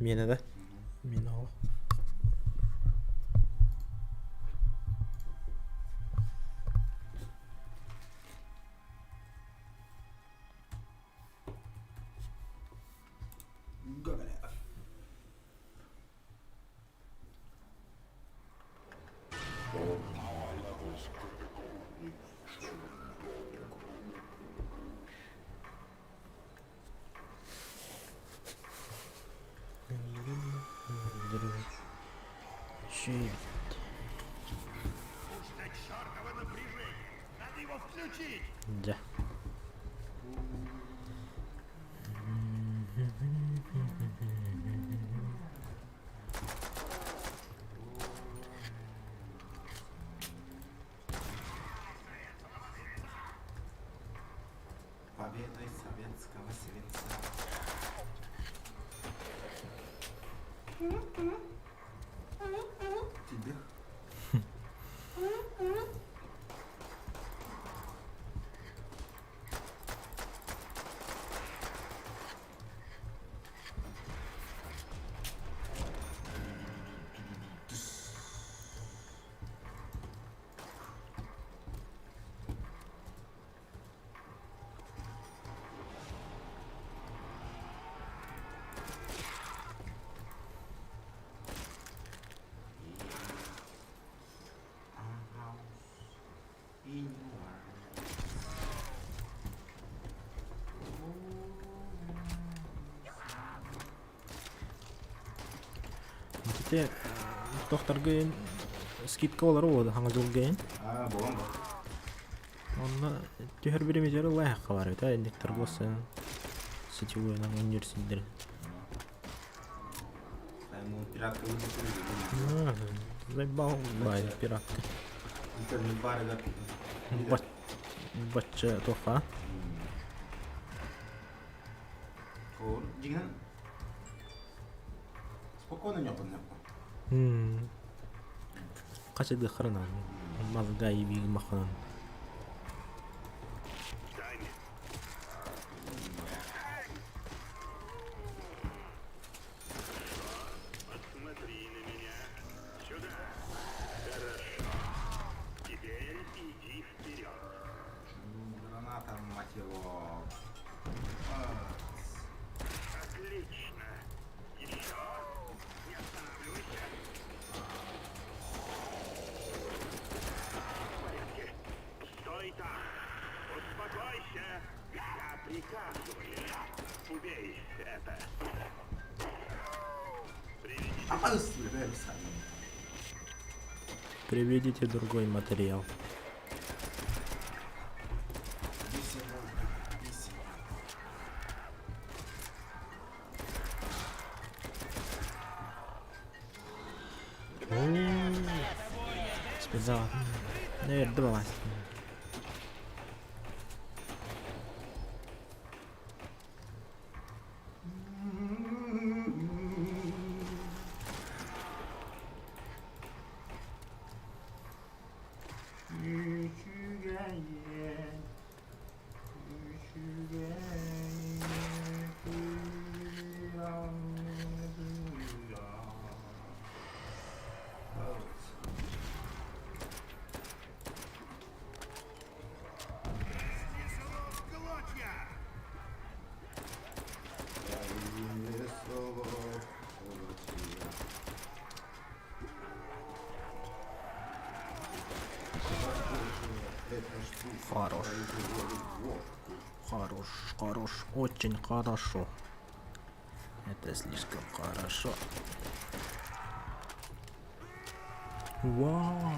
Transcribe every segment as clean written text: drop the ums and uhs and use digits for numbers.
Миэнэ да? Миэнэ оҕо. Гоголев. Дьэ. Победой советского свинца. Тебе? Ити тохторгын скидка олору буолду хаҥа дьылгыйын. Аа, буолан ба. Онно түһэр биримизер лайхха бар эбит, инник торговцы сетевойынан өннүр сирдэрин. Пиратка Заебал бай пиратка. Интернет барыгар. Бачча тоха. Дьиҥинэн спокойно ньоппун Хачыдыххарынан мазга ибиги маханан. Посмотри на меня. Сюда. Хорошо. Теперь иди вперед. Граната, мать его. Отлично. Еще. Не останавливайся. В порядке. Стой там. Успокойся. Я приказываю. Убей это. Приведите другой материал. Спецзал. Наверное, давай. Хорош. Хорош, хорош, очень хорошо. Это слишком хорошо. Вау!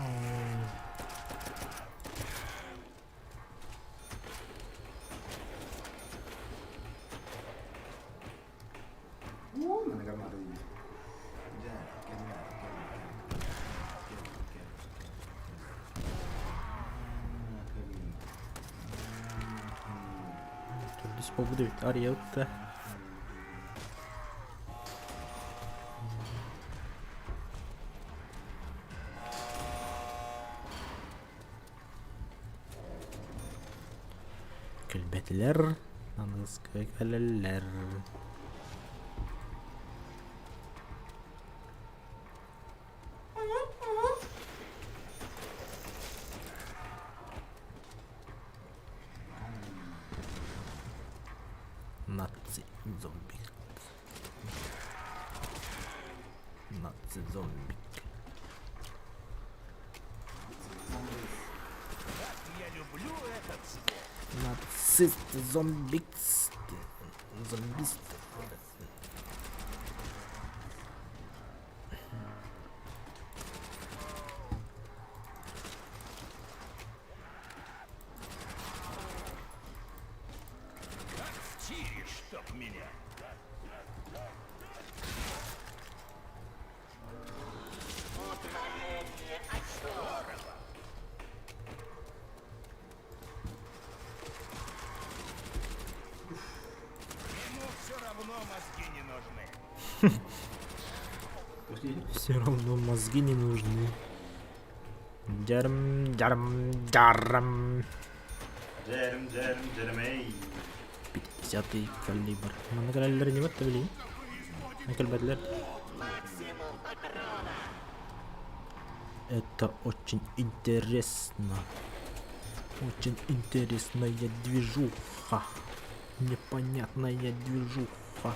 Төрдүс буолбут эбит арыйабыт да. Кэлбэтилэр, аныгыскы кэлэллэр. Наци зомбик. Наци зомбик. Я люблю этот звук. Нацист, зомбист, зомбист. Как в тире, чтоб меня. Ему все равно мозги не нужны. Все равно мозги не нужны. Дярм, дярм, дярм. Дьэрим, дьэрим, дьэрэмэй. 50-й калибр. Манна кэлэллэр не бат билигин. Кэлбэтилэр. Это очень интересно. Очень интересная движуха. Непонятная движуха.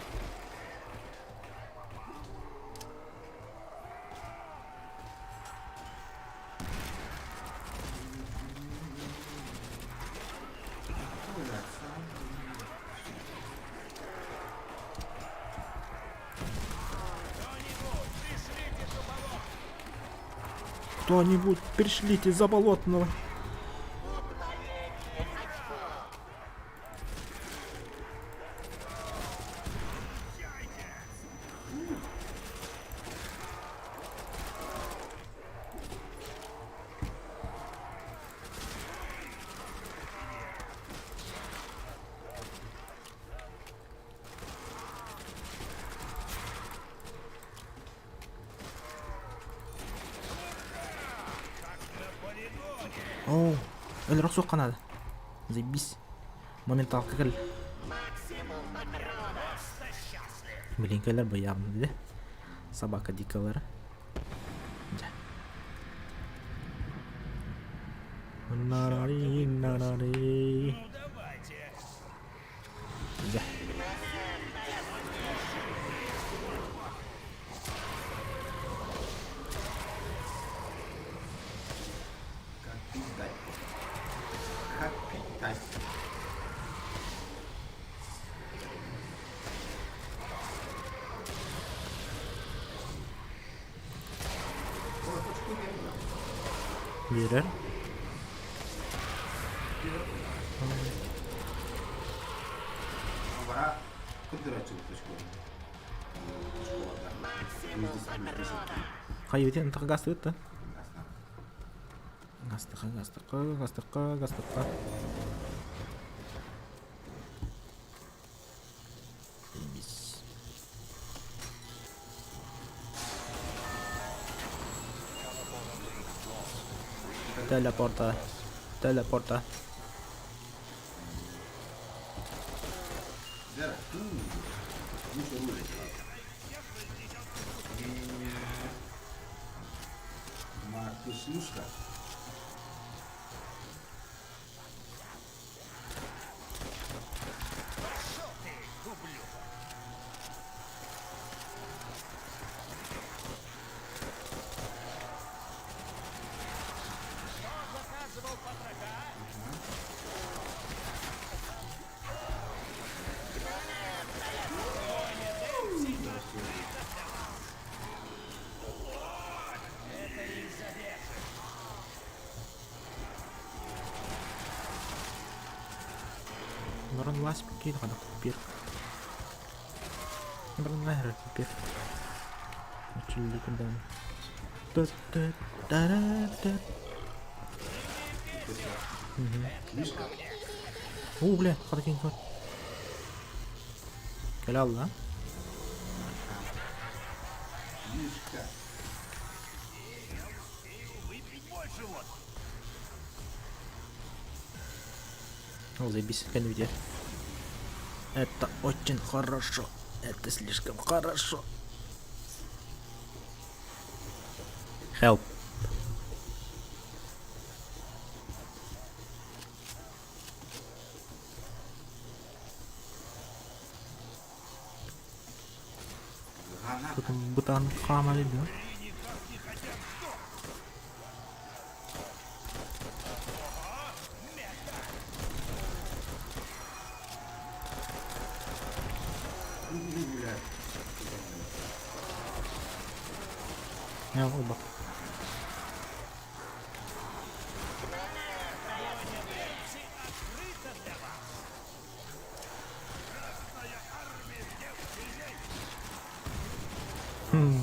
Кто-нибудь пришлите заболотного. Оо, өлөрөх суохха наада. Заебись. Моменталка кэл. Блин, кэлэр бу явно, да? Собака дикалара. Дьэ. Нарари, нарари. Ну давайте. Дьэ. Как пить дать? Как пить дать? Биэрэр. Бара көрдөрөөччү школада. Хайыытын ынтах гастыгыт да? Гастыха, гастыка, гастыка, гастыка. Заебись. Телепорта. Телепорта. Маркус Люшка. Пошел ты, ублюдок. Кто заказывал потроха? Это их завешит. Баран лас киир хадах пир. Баран лайр пир. Чуллукундан. Та-та-та-та. Оо, бля, хата киин көр. Кэлэ алла. Выпить больше вот. О, заебись, кэннибитигэр. Это очень хорошо. Это слишком хорошо. Help. Потом бытаан хааман илдьэ. Оба.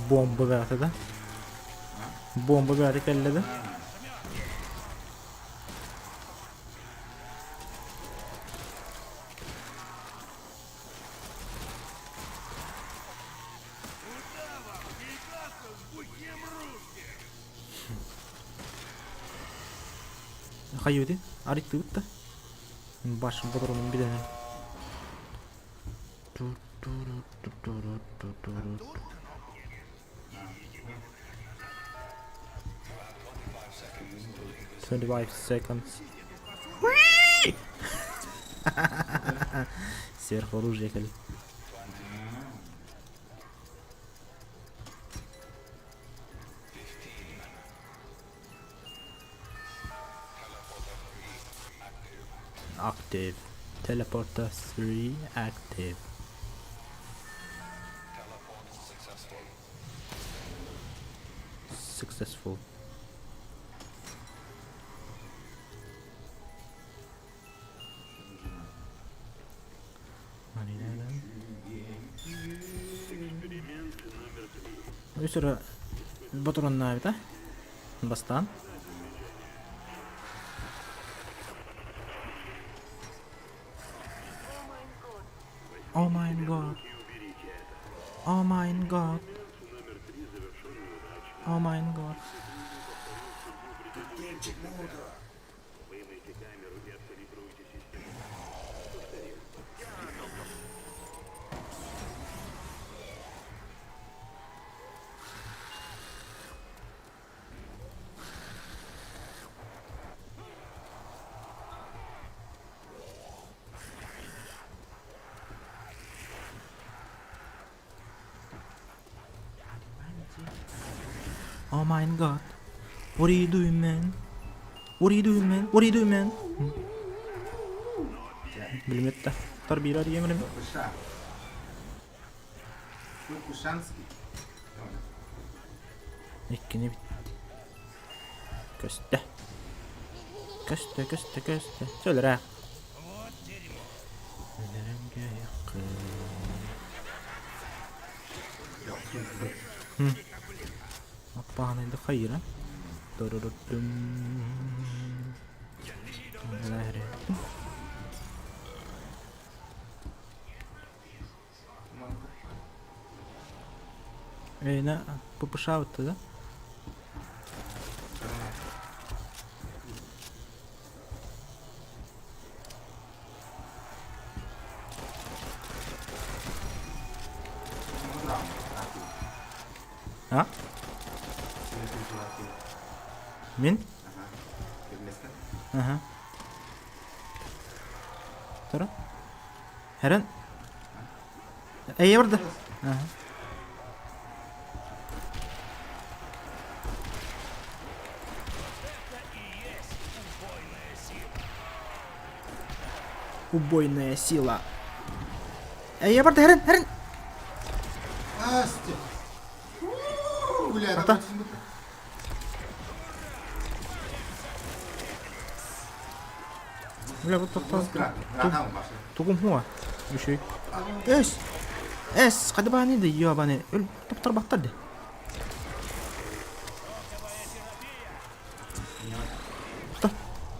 Бомба бэҕэтэ да? Бомба бэҕэтэ кэллэ да? Хайыыбытый? Арыйтыбыт да? Башым бодоруунун билэнэн. 25 seconds. Сверхоружие кэлин. Active. Teleporter 3 active. Successful. Үс эрэ ботуруоннаабыта бастаан. Oh my god. Oh my god. Oh my god. Oh my god. What are you doing man? What are you doing man? What are you doing man? Билимет да. Тар биир арыйа минем. ППШ. Кушанский. Иккини бит. Көстө. Көстө, көстө, көстө. Сөлөрө. Аппаанайды хайыра. Тороротум. Эйна ППШ-ты да? А? Мин? Ага. Тура. Хэрэн. Эйэ барда. Ага. Убойная сила. Эйэ барда хэрэн, хэрэн. Асти. Бля, Ата. Бля, вот тоқтоо. Тугум хуа. Үшүй. Эс. Эс, қайда бааны да ёбаны. Өл топтор баттар де.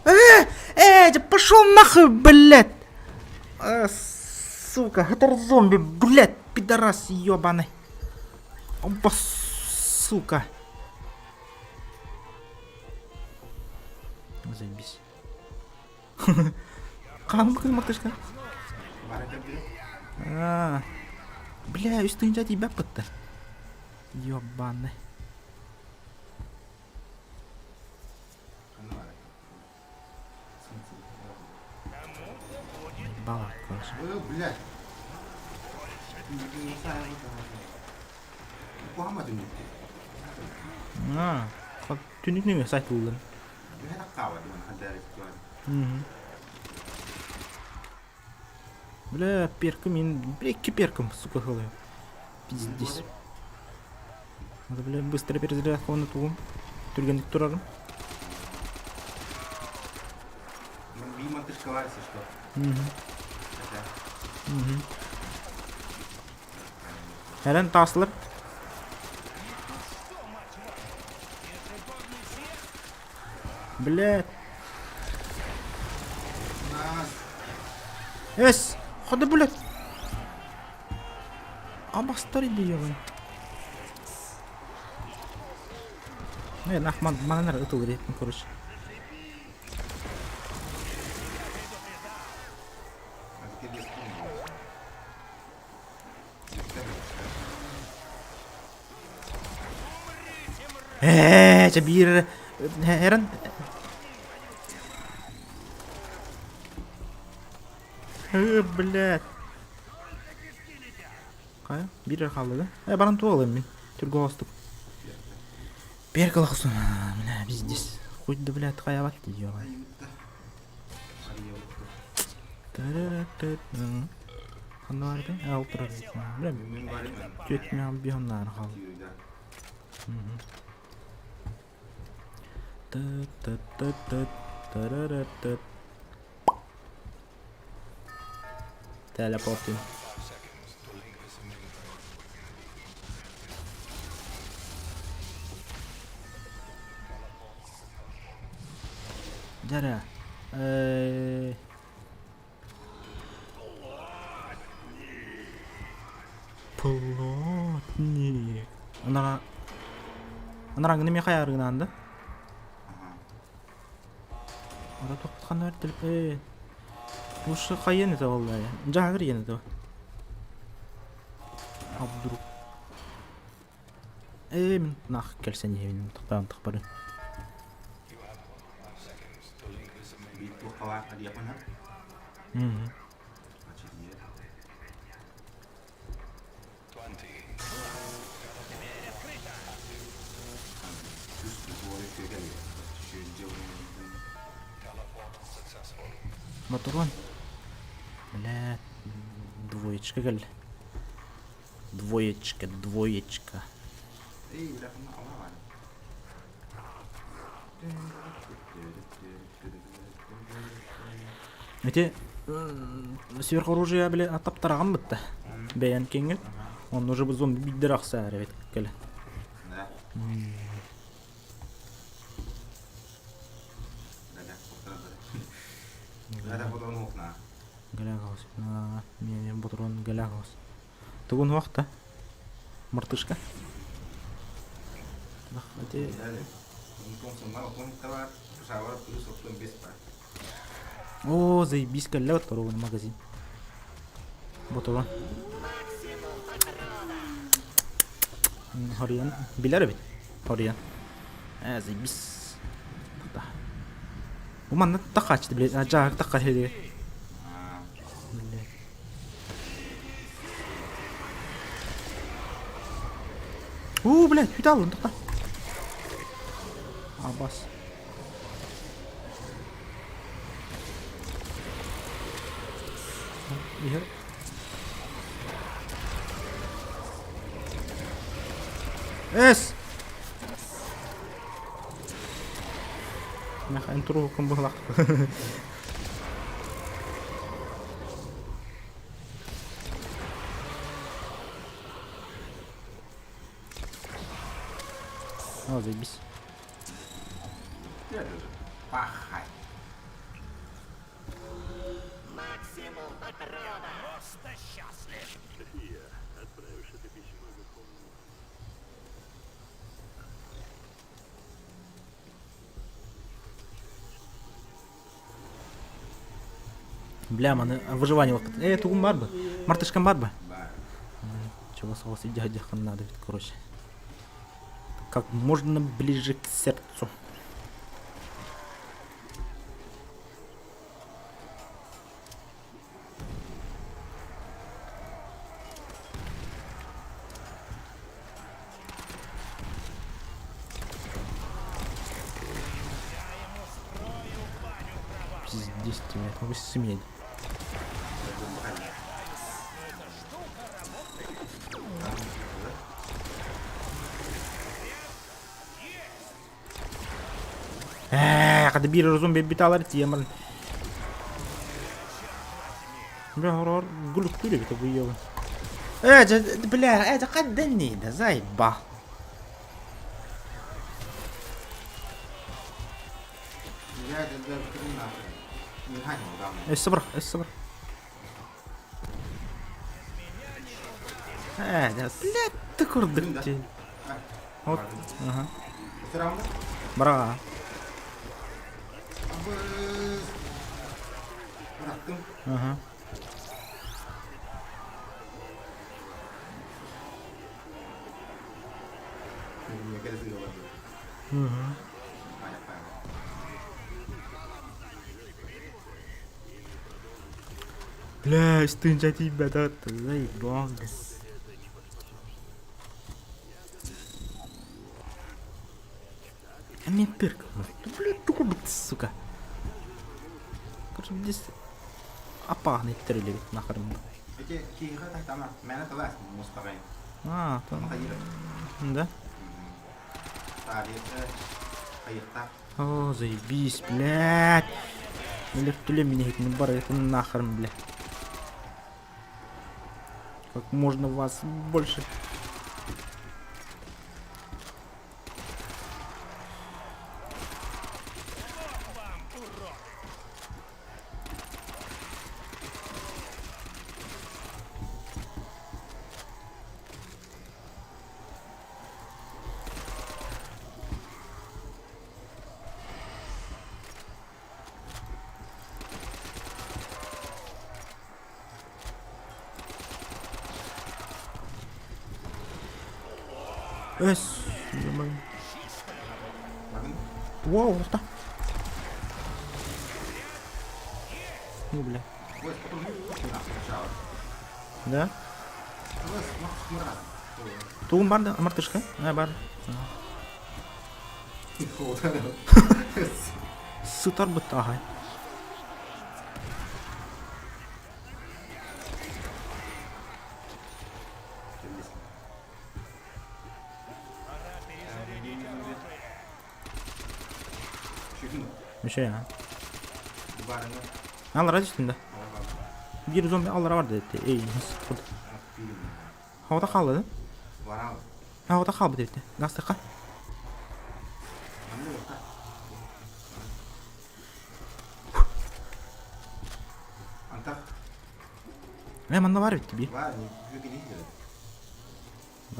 Э, э, да пошел нахуй, блядь. А, сука, это зомби, блядь, пидорас ёбаный. Оба, сука. Заебись. Хаһан мартышка? А, бля, үс тыһыынча тиийбэппит да. Ёбаный. Ебала, короче. Блядь. Түнүк нөҥүө сайт буллун. Бля, перкам, мин, бля, икки перкам, сука, хылы. Пиздец. Надо, бля, быстро перезарядка оны тугум. Түргенник турарым. Эрэн таастылар. Блядь. Эс! Хода, блядь! Абастар иди, ебай. Не, нах, манан ытылыр еттім, короче. Ээ, чэ биир эрэн Блядь. Хайа, биир эрэ хаалла да? Э, баран туох мин. Түргө оҕустук. Перкала охсун. Бля, пиздец. Хуй да, блядь, хайабат дии. Ханна бар этэй? Ол турар Бля, түөрт миэхэ биһоннаары хаалла. Телепортинг. Дьэ эрэ Плотник. Анара Анарааҥҥыны эмиэ хайаарыгынаан да? Ара тохпут ханна бэртэлip Лучше хайыан этэ буолла Дьааһыгыр иэн этэ. А вдруг Ээ мин нах кэлсэн иһэбин тохтоон тахпары. Ботурон. Бля, двоечка кэллэ. Двоечка, двоечка. Ити сверхоружие били таптараҕын бытта. Бэйэн киҥҥин. Онно уже бу зомби биирдэр ахсаар эбит кэлэн. Галягос. Мен ботурон Галягос. Тугун уохта? Мартышка? О, заебись, кэллэ торговый магазин. Ботурон. Хоруйан билэр эбит. Хоруйан. Ээ, заебись. Бу манна тахааччы билет, дьааһык тахха Уу, блядь, хүтэ аллым, тоқта. Абас. Иһэр. Эс! Мэх, эн туруһуккун быһылах. О, заебись. Пахай. Максимум патрона! Просто счастлив! Отправишь это письмо Верховному. Бля, маны выживание лаппыт. Э, тугум бар бы? Мартышкам бар бы? Бар. Чего соҕус илдьэ надо ведь, короче. Как можно ближе к сердцу. Пиздец тебе, вы сымед. Ээ, хата биир зомби биталар тиэмэр. Бля, хорор гулуктур эбит бу ёбан. Э, бля, это хаддани, да заебал. Өссө бырах, өссө бырах. Э, да, блядь, ты курдук дии. Вот, ага. Браға. Ага. Угу. Бля, стынча тиийбэтэх заебал. Эмиэ перк. Бля, сука. Короче, здесь опасный триллер нахрен. А, там. Да? О, заебись, блядь. Өлөртүлэ мин иһитин барытын нахрен, бля. Как можно вас больше? Эс, Вау, та. Ну, бля. Да? Тугум бар да, мартышка? А, бар. Сытар быттаҕай. Мишей а. Аллара түстүм да. Биир зомби аллара бар диэти. Эй, Хавата хаалла да? Хавата хаалбыт эбит. Гастыкка. Э, манна бар эбит би. Бар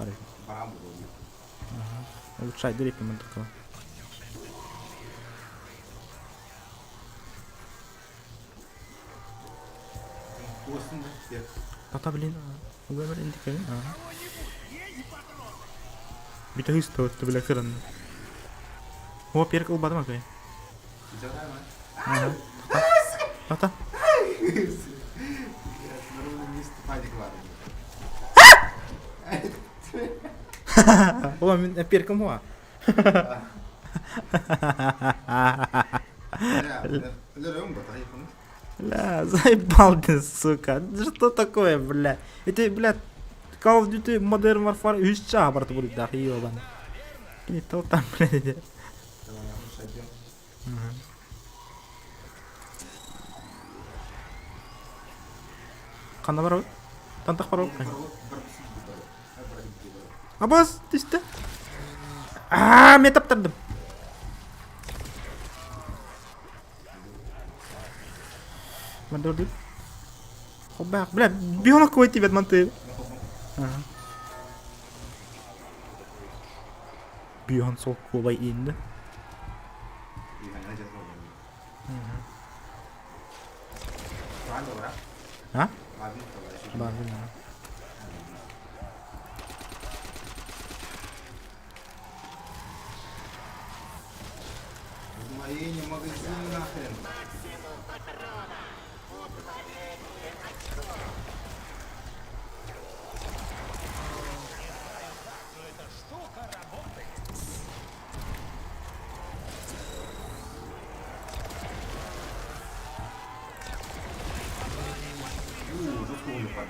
эбит. Улучшай дыреппин мындыкка. Тата, блин, Угамер индикән. Битә хыста бля кырын. О, перк ылбадым акай. Ага. Тата. О, мин перкым хуа. Бля, заебал ты, сука. Что такое, бля? Это, бля, Call of Duty Modern Warfare үс чаа барты буруйдаах, ёбан. Кини тыл там, бля, Ханна барабыт? Тантах барабыт? Абас, түстэ. Аа, мен таптардым. Мандордук. Хоббаах, бля, биолог кой тибет манты. Ага. Бион сол куобай ииннэ. А? Баар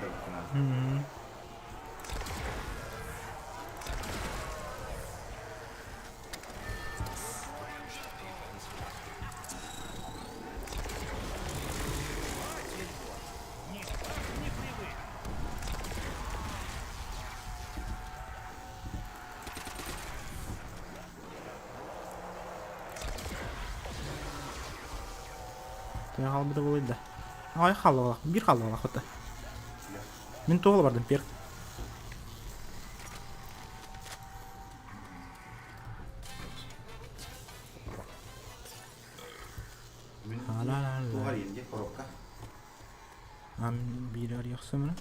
барда. Тыа хаалбыта буолуй да. Ай хааллаҕа, биир хааллаҕа хата. Мин туола бардым перк. Мин туох арыйан дии коробка. Ам биир арыйахсымына.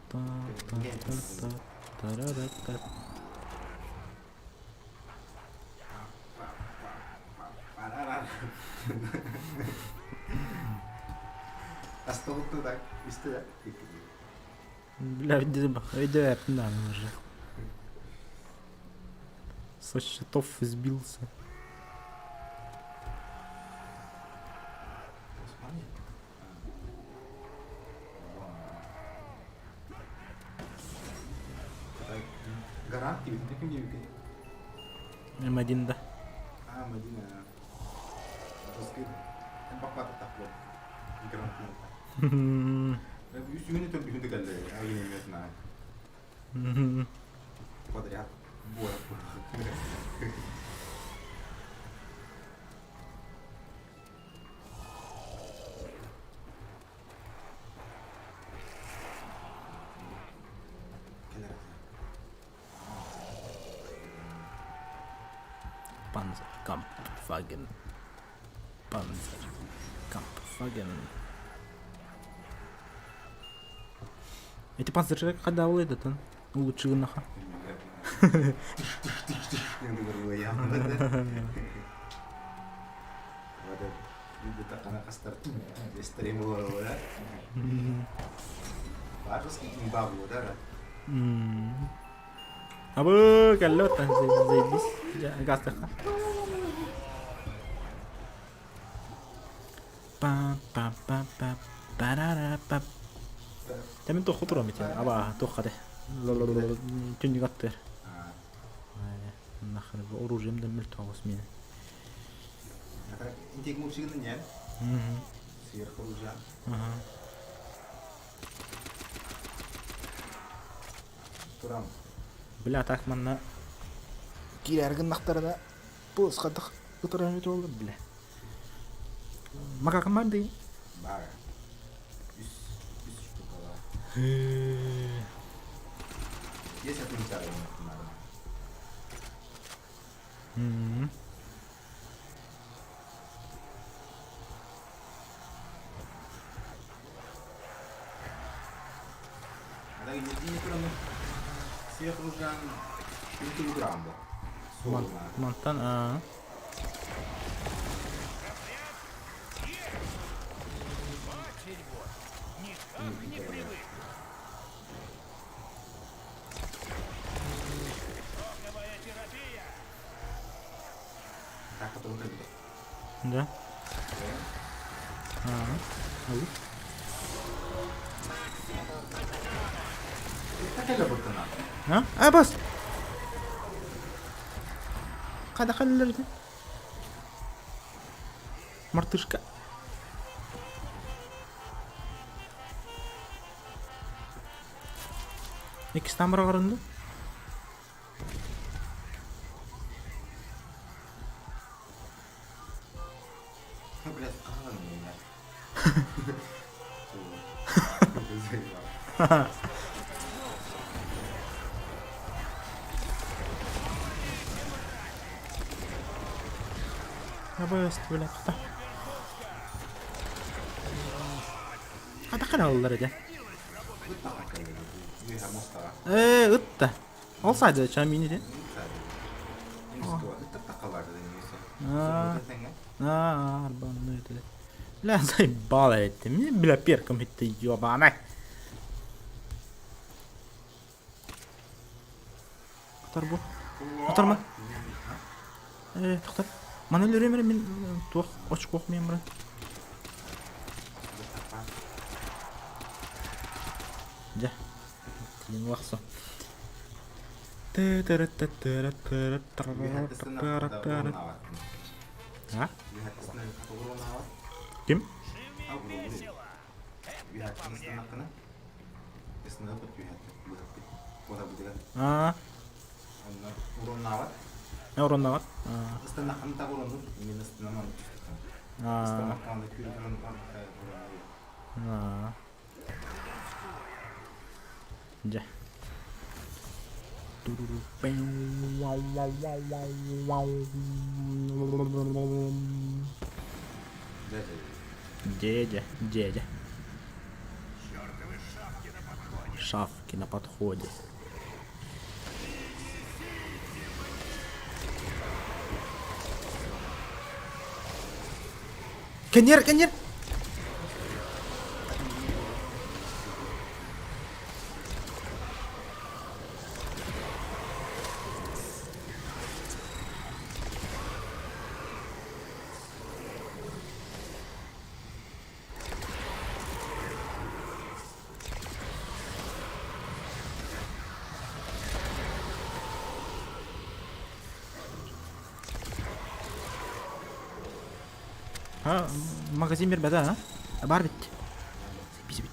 Та та та та та та Астолукту так, исти да. Бля, өйдөбөппүн даҕаны уже. Со счетов сбился. Гарант диэбитин ким диэбиккин? М1 да. А, М1 Тоскы бакпататтах бу. Гарант Үс үүнү төрдүһүн кэллэ. Агин Подряд. Panzerkampfwagen. Panzerkampfwagen. Эти панцирчик хайда ол эдетен лучше гынаха. Абы кэллэ оттон заебись. Гастаха. Па па па па парара па. Тэмин туох турам ити аба туохха де. Түннүк аттыр. Нахрен оружием да мөлтөҕүс миэнэ. Интик мурсигын ньэн. Сверху оружие. Турам. Бля, так манна киирэр гыннахтарына пуус хадах ытыран эбит буоллар бля. Макакын бар дии. Бар. Үс үс штукала. Есть отмечали. Мантан аа. Да. Аа. А? А, бас! Қайда қалдырды? Мартышка. Иккис тамыра қарынды. Абыс, бля, тоқта. Қайда қалалар еді? Э, ытта. Ол сайды чамини де. Аа, арбанны это. Бля, заебало это. Мне, бля, перком это ёбаный. Тоқтар бу. Тоқтар ма? Э, тоқтар. Маны өлөрүөм эрэ мин туох очкуох миэн баран. Дьэ, тиийэн улахса. А? Ким? Аа. Уроннаабат. Аа. Аа. Дьэ. Дядя, дядя. Шавки на подходе. Кэннер, кэннер! А, магазин бербэт а? Бар бит. Бит бит.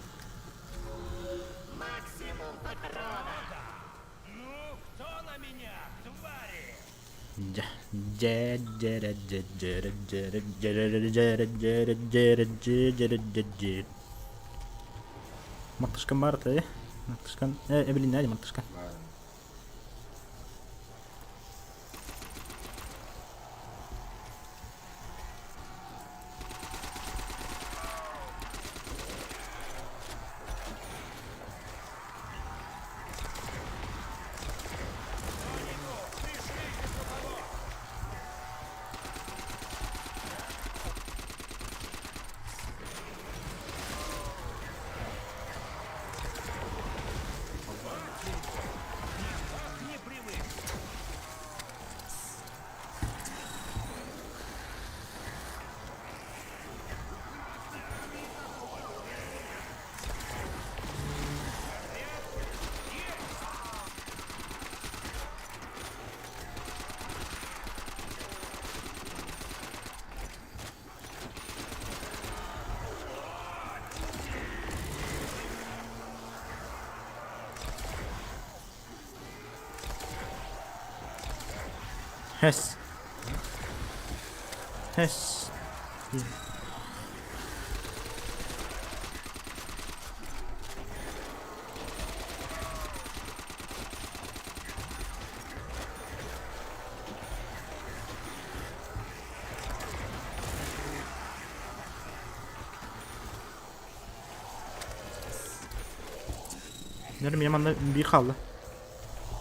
Ну, кто на меня, твари? Дьэ, дьэ, дьэ, дьэ, дьэ, дьэ, дьэ, дьэ, дьэ, дьэ, дьэ, дьэ, дьэ, дьэ. Мартышкан бар э? Мартышкан, э, Эвелина, мартышкан. Не привык. Хэс. Хэс. Нөрүм яманна биир хаалла.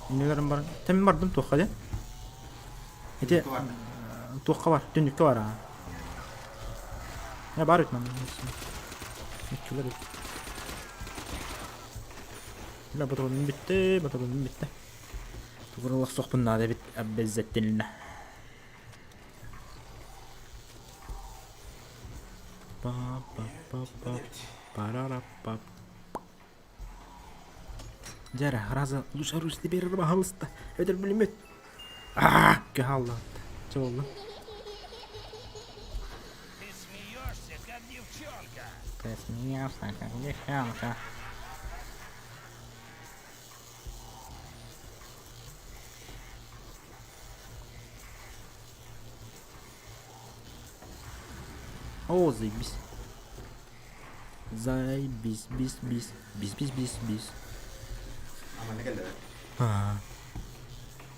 Иннилэрим бар. Тэмин бардым туохха дьэ. Ити туохха бар? Түннүккэ бар аа. Я бар үт манна. Иккилэр үт. Бля, патроным бүттэ, патроным бүттэ. Тугуралах сохпун наада эбит обязательно. Па па па па парара па. Дьэ эрэ, раза лучше оружие берер баһалыста. Өтөр билиммит. Аа, кыһалла. Чэ буолла. Ты смеешься, как девчонка. Ты смеешься, как девчонка. О, заебись. Заебись, бис, бис, бис, бис, бис, бис. Аманы кэллэ. Аа.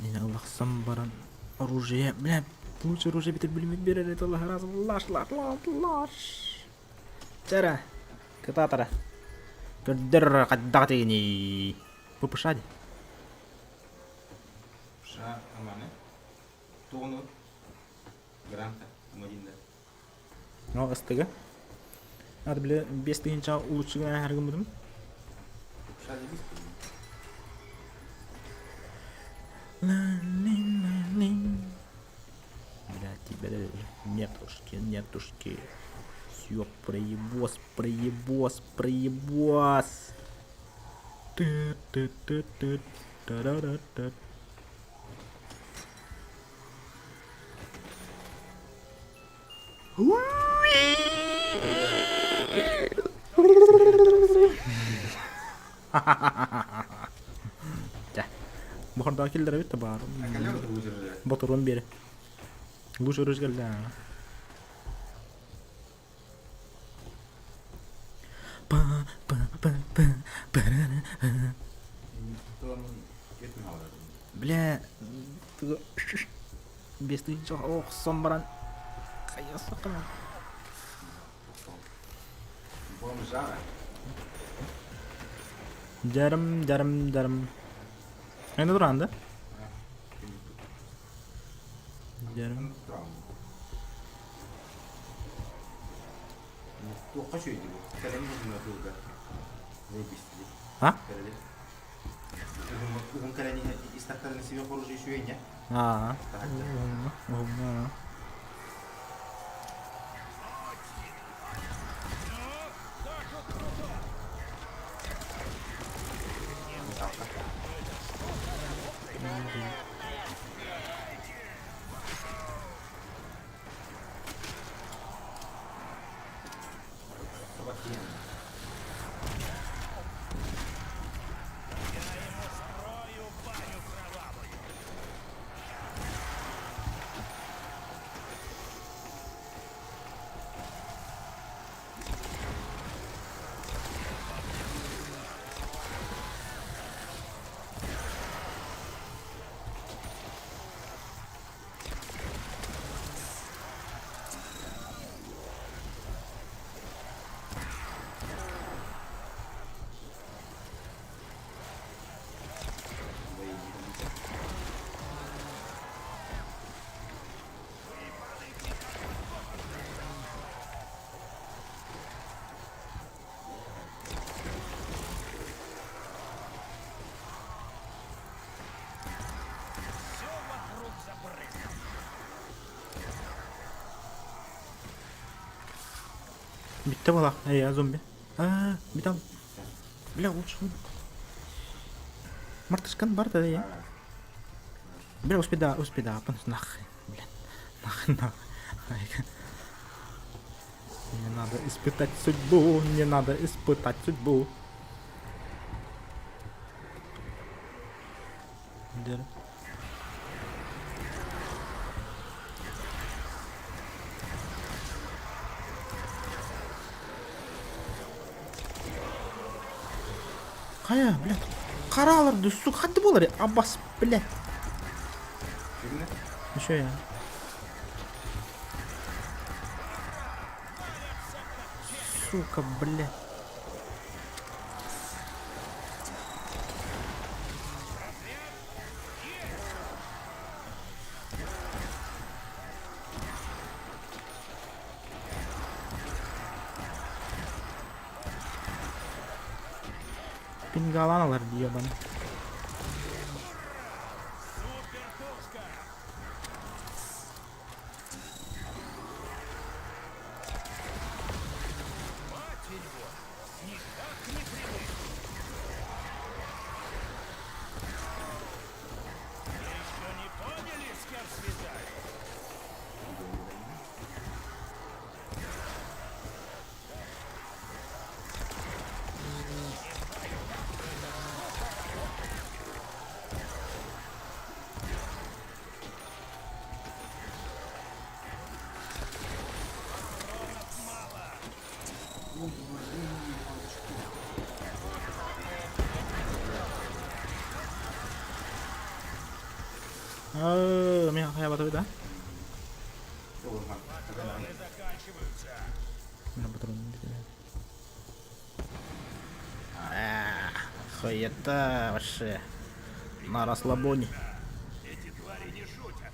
Не ылахсан баран оружие, бля, лучше оружие битер билимит берер это раз лаш, лаш, лаш, лаш. Чара, кытаатара. Көрдөр хайдах тигини. ППШ Ша аманы. Тугуну. Гранта. Амадинда. Ну, ыстыга. Надо, бля, 5000 улучшиган харгыммытым. Ша дебис. Бля, тебя. Нетушки, нетушки. Всё, проебос, проебос, проебос. Ты-ты-ты-ты, та-да-да-да. Дьэ, бохордоох киллэрэбит да баар. Ботуруон биэрэ. Лучше өрүс кэллэ. Па па па па па Бля, 5000 охсон баран хайа Бомжара. Жарым, жарым, жарым. Эне туран да? Жарым. Туохха үчүгэй бу? Кэлэн уһунна тылга. Заебись. А? Уһун кэлэн истахтарына себе хороший үчүгэй не? Аа. Уһунна. Bitti bala. Ey ya зомби. А, металл. Бля, лучше. Мартышкан бар да я. Бля, успеда, успеда, нахрен, блин. Нахрен, нахрен. Мне надо испытать судьбу, мне надо испытать судьбу. Дер. Хайа, блядь. Харалар сука, ханды болар, абас, блядь. Еще я. Сука, блядь. Пингалан алар ебаный. Мин хайа батабыт а? Мин патрон Хуета вообще. На расслабоне. Эти твари не шутят.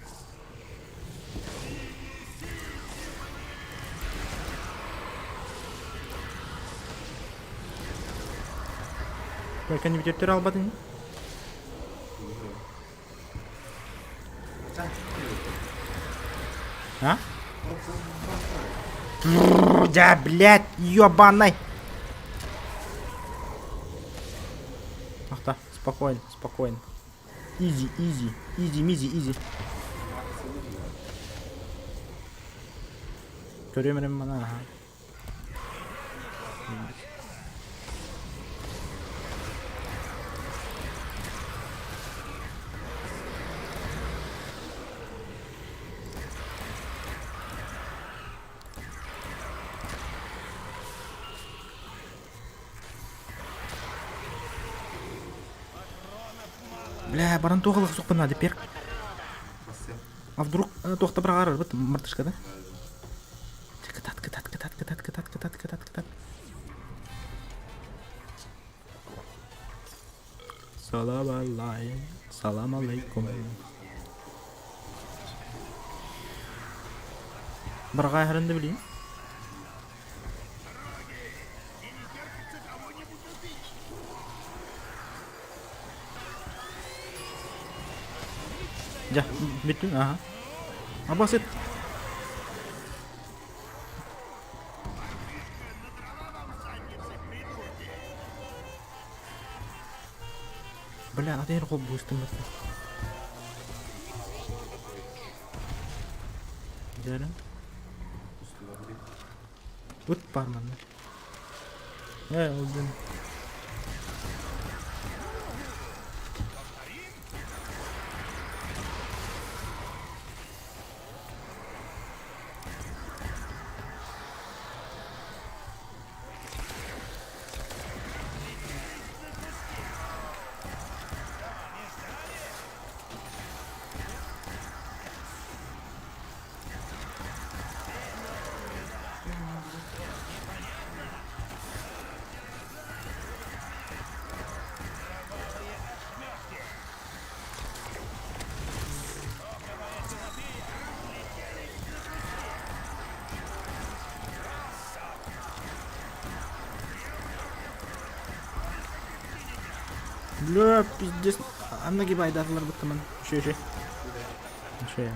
Только не битер албатын. А? Да, блядь, ёбаный! Ахта, спокойно, спокойно. Изи, изи, изи, мизи, изи. Көрүөм эрэ маны, аха. Бля, баран туох ылыах надо перк. А вдруг туохта быраҕар мартышка да? Кытат, кытат, кытат, кытат, кытат, кытат, кытат, кытат. Салам алай, салам алейкум. Бырҕаа иһэрин да билиим. Дьэ, бүттүн, аха. Абасыт. Бля, аты эр холбуустум Дьэрэ. Ыт баар манна. Ээ, ол дьон. Бля, пиздец. Анна гибайдатылар быттымын. Үшө, үшө. Үшө.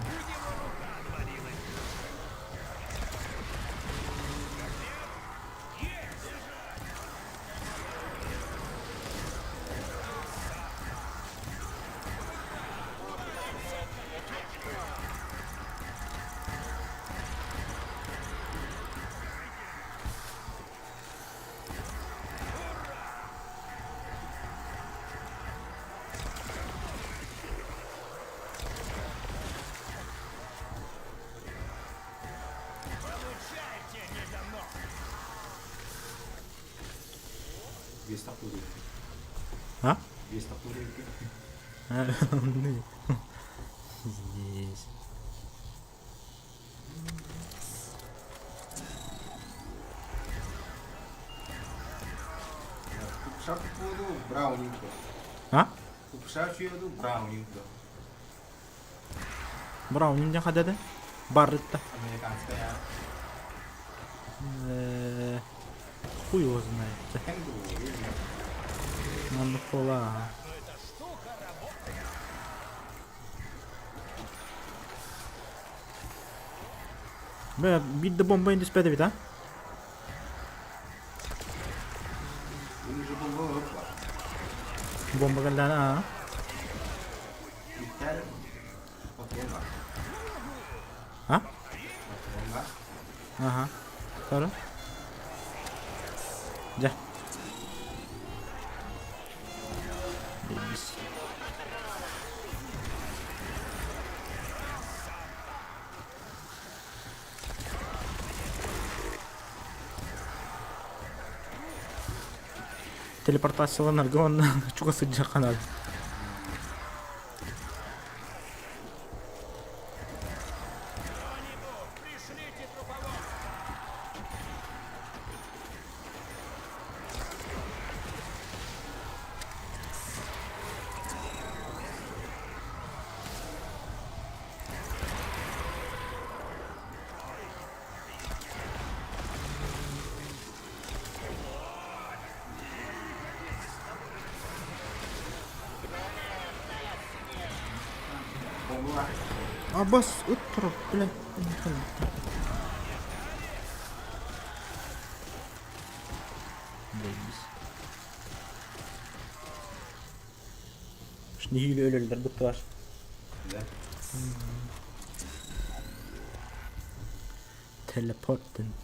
А? Здесь. А? Браунинг диэн хадада? Барытта. Хуй его знает. Маннык буолаа. Бля, биир да бомба түспэт эбит, а? Бомба кэллэҕинэ, аа. А? Ага. Sonra? Дьэ. Бис. Телепортацияланарга уонна чугас сылдьыахха наада. Абас ыт турар, бля. Бэйбис. Нэһиилэ өлөллөр быттылар. Да. Телепортен.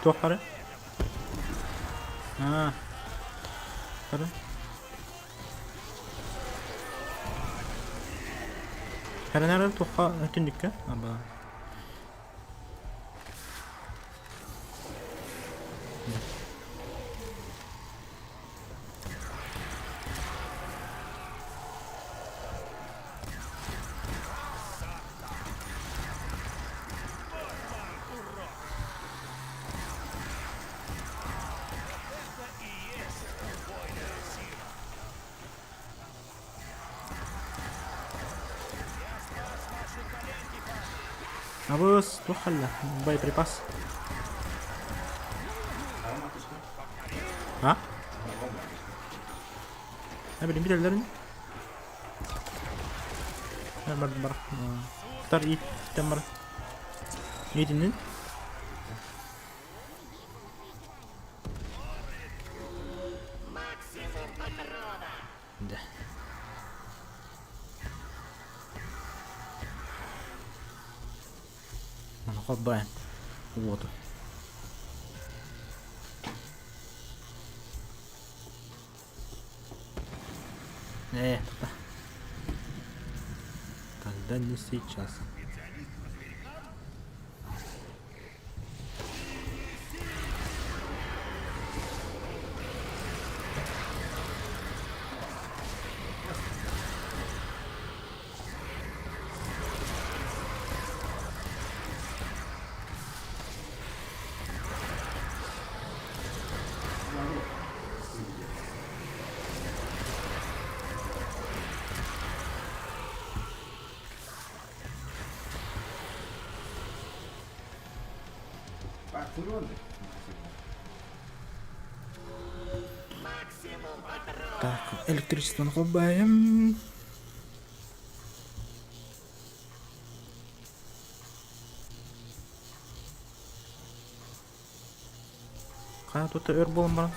Туох бары? Аа. Бары. Хәрәнәрер туохха түннүккэ? Аба. Абыс, туох хаалла? Боеприпас. А? А, билин билэллэрин. Бар бар. Тар ииттэн бар. Иитиннин. Да. Маны холбоон уоту. Э, тоқта. Тогда не сейчас. Так, электричествоны холбоем. Хайа тут өр буолан баран.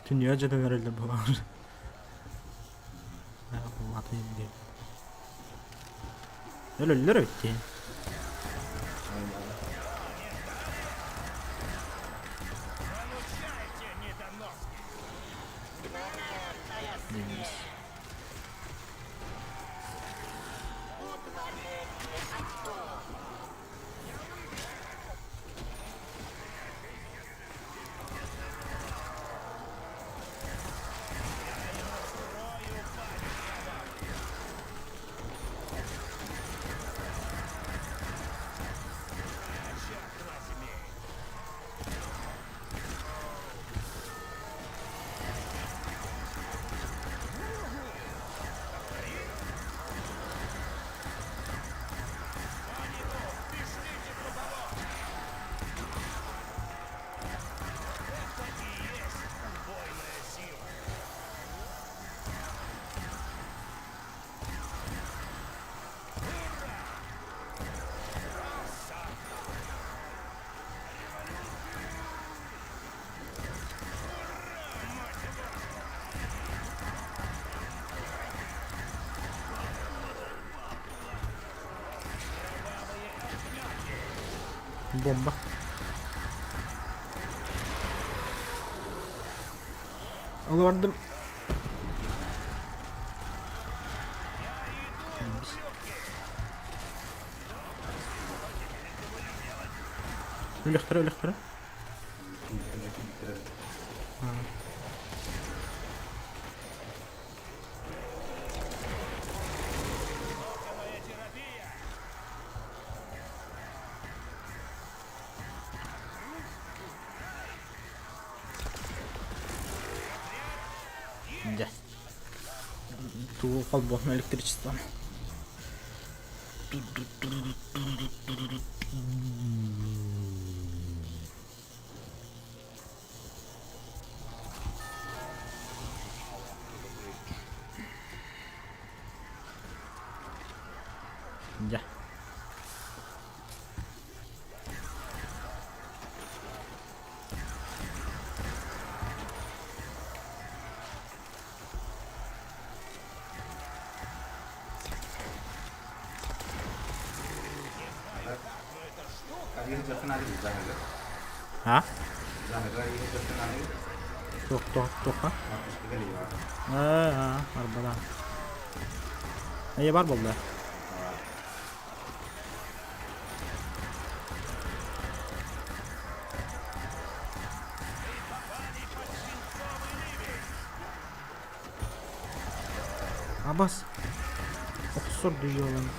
Түннүгэ дьадын эрэллэр буолар. Өлөллөр эбит дии. Бомба. Олордум. Өлөхтөрө, өлөхтөрө. Дьэ. Тугу холбоһон электричествоны. Дьэ. А? Туох туох туохха? Аа, арбалаан. Эйэ бар буолла. Абас. Охсор дүйүөлэн.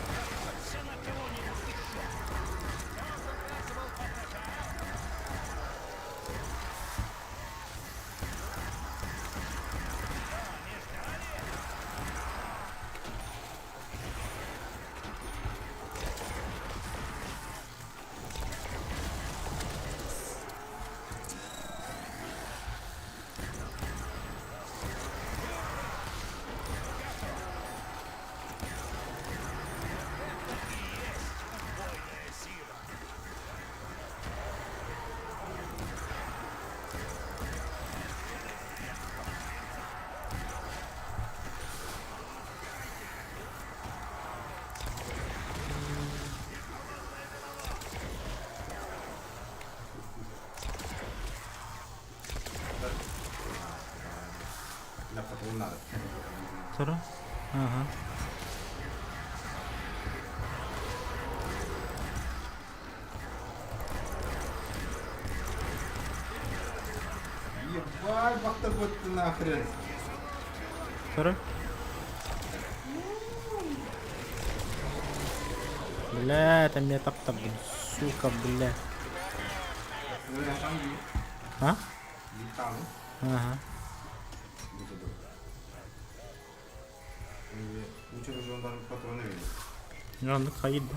Сара? Ага. Ебать, бахтабыт нахрен. Сара? Бля, это меня таптап, сука, бля. А? Ага. Оннук хайыр да.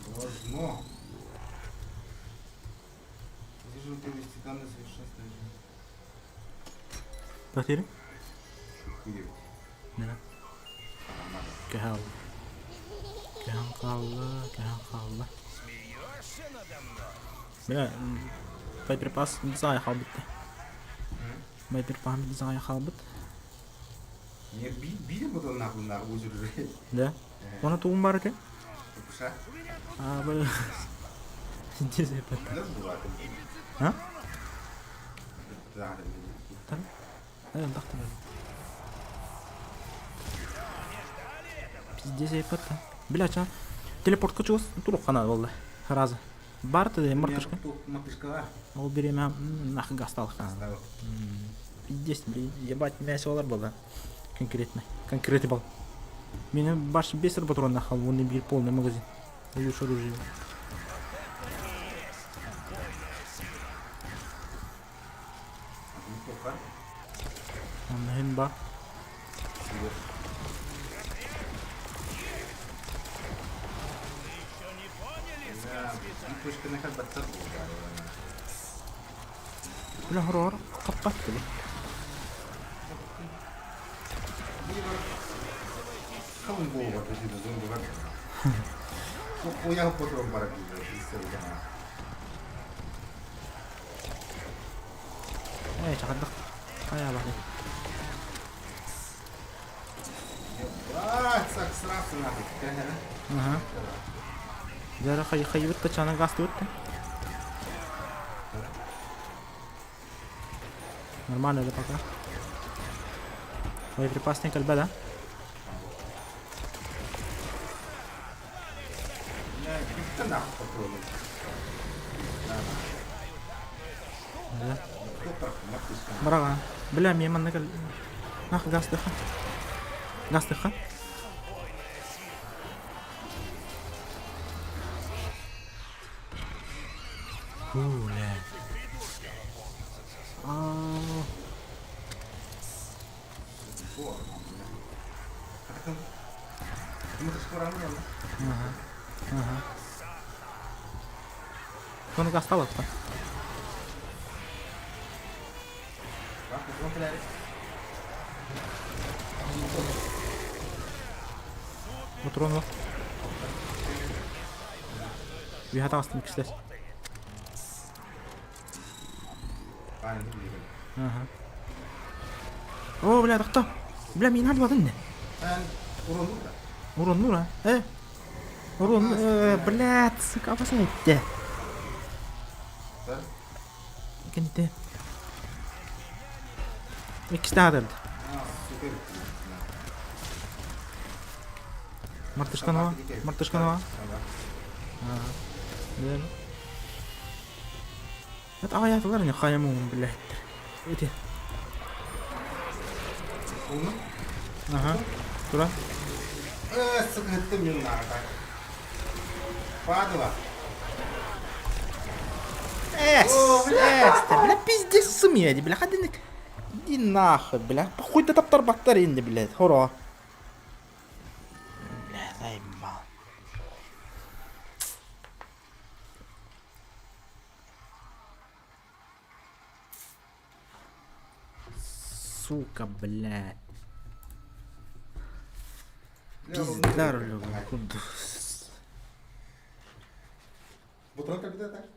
Должно. Туох диирий? Да. Кэһэл. Кэһэн хаалла, кэһэн хаалла. Бля, боеприпас заай хаалбыт да. Боеприпас заай хаалбыт. Да? Оны тугун бар экен? А, бля. А? Пиздец айпатта. Бля, ча. Телепортка чугас турук хана буолла. Сразу. Бар ты мартышка. Ол бириэмэ нахуй гасталык. Пиздец, ебать, мясо олар буолла. Конкретно. Конкретный был. Меня баш бесер патрон нахал, вон и бир полный магазин. Лучше оружие. Онно ба. Бля, хороор хаппат били. Ээ, чахардах. Хайа баҕайы. Сразу нахуй. Ага. Дьэ хайыбыт да чана гастыбыт да. Нормально да пока. Боеприпас не кэлбэ да? Да. Браға. Бля, мен манна кэл... Нах, гастыха. Гастыха. Фу, бля. А, Ага. Ага. Кону гасталат па. Патрон Үһэ таҕыстым иккистэр. Ага. О, бля, тохто. Бля, мин албатын не. Уруннур, а? Э? Урун, блядь, сука, опасный этте. Кенте. Иккисте аадырды. Мартышканова, Мартышканова. Ага. Это аҕыйаатылар ини хайа муҥун билээттэр. Ити. Аха. Тура. Сыкыттым юннааҕыта. Падла. Эс, эс, бля, пиздец сымыйа, бля, хадинник. Иди нахуй, бля. Хуй да таптарбаттар инде, блядь, хоро. Бля, заебал. Сука, блядь. Пизда рулевой курдук. Бутылка кэлбитэ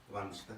Ваннышта.